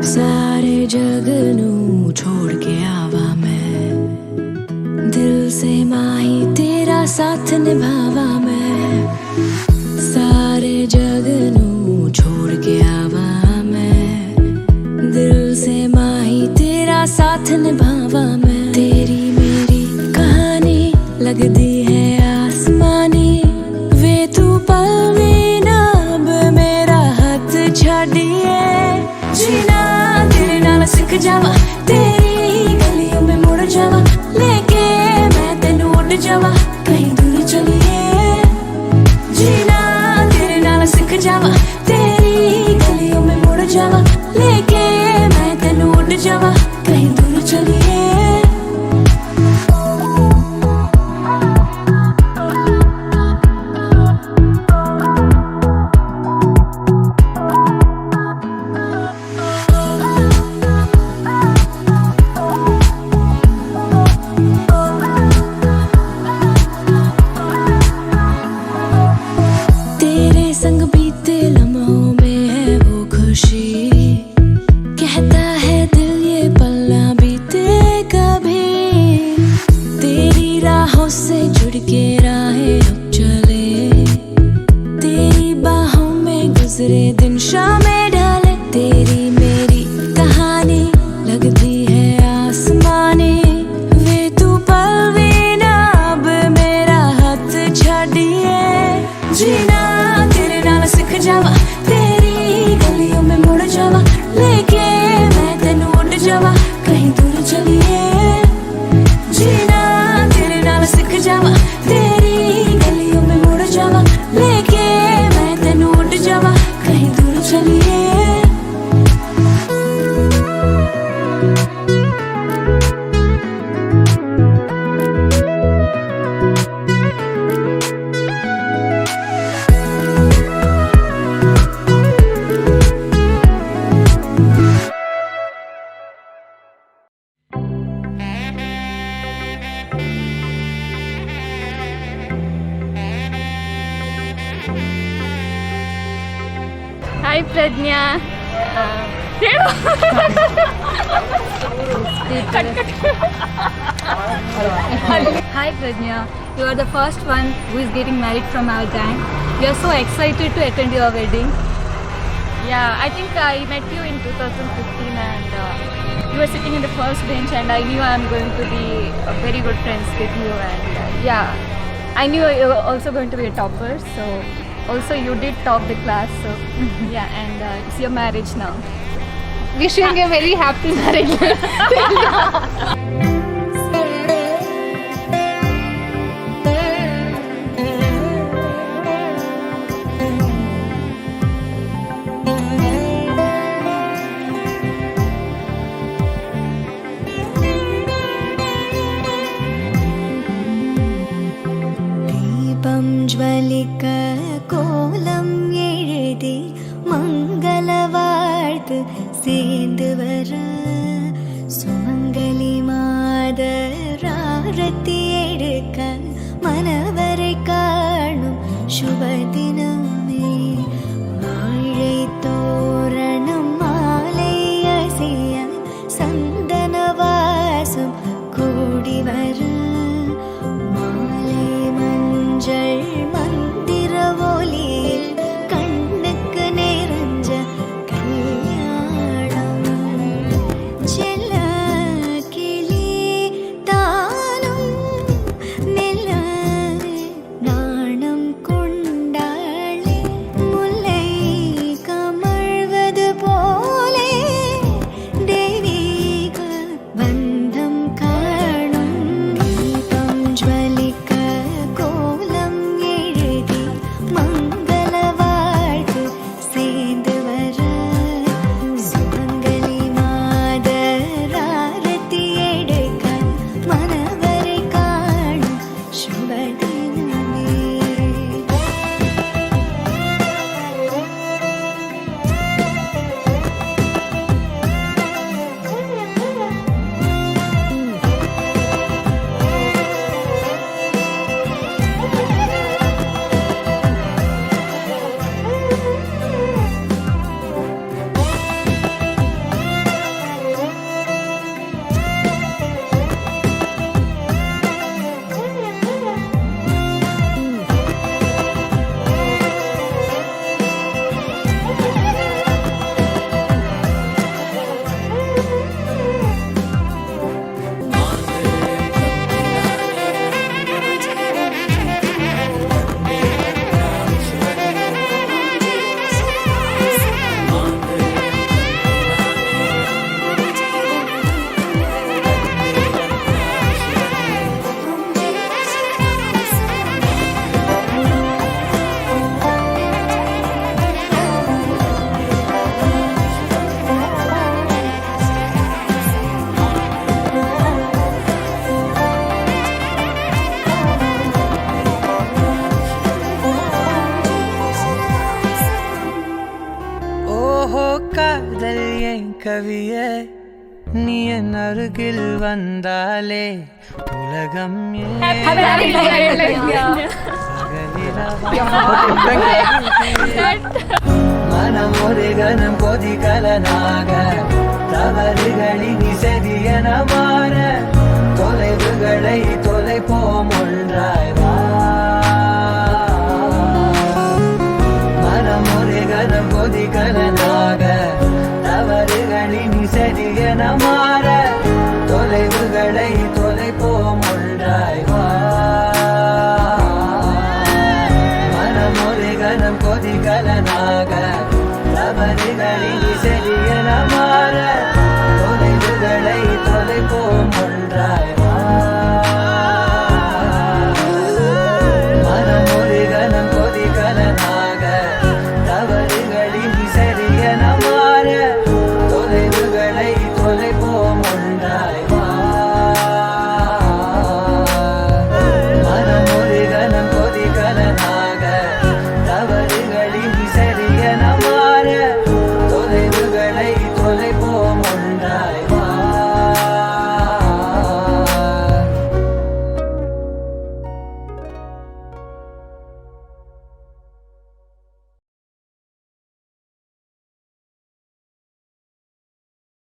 सारे जग नू छोड़ के आवा मैं, दिल से माही तेरा साथ निभावा मैं। सारे जग नू छोड़ के आवा मैं, दिल से माही तेरा साथ निभावा मैं। तेरी मेरी कहानी लगदी है आसमानी, वे तू पल भी ना अब मेरा हाथ छाडिए। जीना तेरे नाल सिख जावा, तेरी गलियों में मुड़ जावा, लेके मैं तेनू उड़ जावा, कहीं दूर चलिए। जीना तेरे नाल सिख जावा, तेरी गलियों में मुड़ जावा, लेके मैं तेनू उड़ जावा, कहीं दूर चलिए। तेरे संग बीते लम्हों में है वो खुशी, कहता है दिल ये पल ना बीते कभी। तेरी राहों से जुड़ के राहें अब चले, तेरी बाहों में गुजरे दिन शामें ढले। तेरी मेरी कहानी लगती है आसमानी, वे तू पल भी ना अब मेरा हाथ छाडिए। जीना तेरे नाल सिख जावा, तेरी गलियों में मुड़ जावा, लेके मैं तेनू उड़ जावा, कहीं दूर चलिए। जीना तेरे नाल सिख जावा, तेरी गलियों में मुड़ जावा, लेके मैं तेनू उड़ जावा, कहीं दूर चलिए। Hi Pradnya. ಹೇಳು. Cut cut. Hi Pradnya, you are the first one who is getting married from our gang. We are so excited to attend your wedding. Yeah, I think I met you in 2015 and you were sitting in the first bench and I knew I'm going to be a very good friends with you and yeah, I knew you were also going to be a topper, so also you did top the class, so yeah, and it's your marriage now. Wishing you a very happy marriage. தீபம் ஜ்வலிக்க கோலம் எழுதி மங்கள வாழ்த்து சேர்ந்து வர, சுமங்கலி மாதர் ஆரத்தி எடுக்க மணவறை காணும் சுப தினமே. வாழை தோரணம் மாலை அசைய சந்தன வாசம் கூடி வர, மாலை மஞ்சள் மந்திர ஒலியில் கண்ணுக்கு நிறைஞ்ச கல்யாணம். காதல் என் கவியே, நீ என் அருகில் வந்தாலே உலகம் ஏன் பகலிரவா. மனம் ஒரு கணம் கொதிகலனாக, தவறுகளின் சரியென மாற, தொலைவுகளை தொலைப்போம், ஒன்றாய் வா. மனம் ஒரு கணம் கொதிகலனாக, தவறுகளின் சரியென மாற, தொலைவுகளை தொலைப்போம், ஒன்றாய் வா. மனம் ஒரு கணம் கொதிகலனாக, தவறுகளின் சரி